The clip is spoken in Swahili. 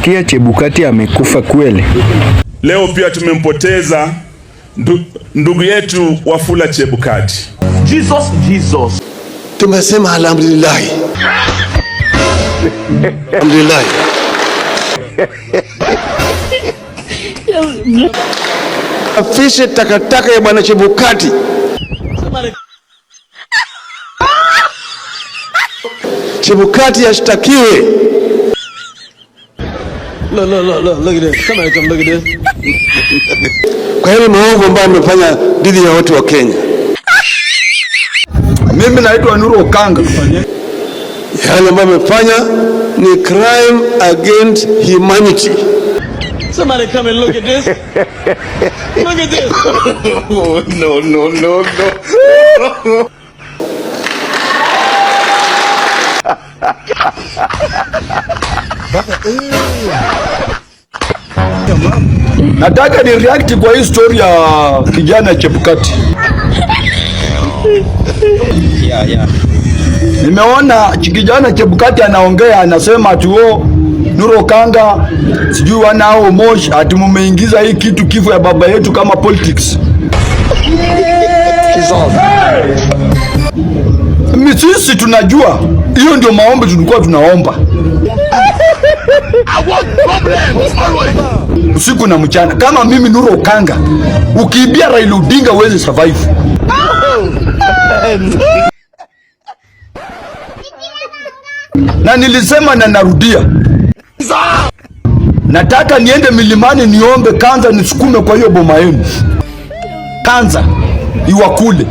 Nasikia Chebukati amekufa kweli? Leo pia tumempoteza ndugu yetu Wafula Chebukati. Jesus, Jesus. Tumesema alhamdulillah. Alhamdulillah. Afishe takataka ya bwana Chebukati. Chebukati ashtakiwe. Look, look, look, look, look at this. Somebody come look at this. Kwa yale maovu ambayo amefanya dhidi ya watu wa Kenya. Mimi naitwa Nuru Okanga. Yale ambayo amefanya ni crime against humanity. Somebody come and look at this. Look at this. Oh, no, no, no, no. Nataka ni react kwa hii story ya kijana Chebukati. Yeah. Nimeona kijana Chebukati anaongea, anasema ati oh, Nuru Okanga sijui wana hao Moshi ati mumeingiza hii kitu kifo ya baba yetu kama politics. Sisi tunajua hiyo ndio maombi tulikuwa tunaomba usiku na mchana. Kama mimi Nuru Okanga, ukiibia Raila Odinga huwezi survive. Na nilisema na narudia, nataka niende milimani niombe kanza nisukume kwa hiyo boma yenu, kanza iwakule.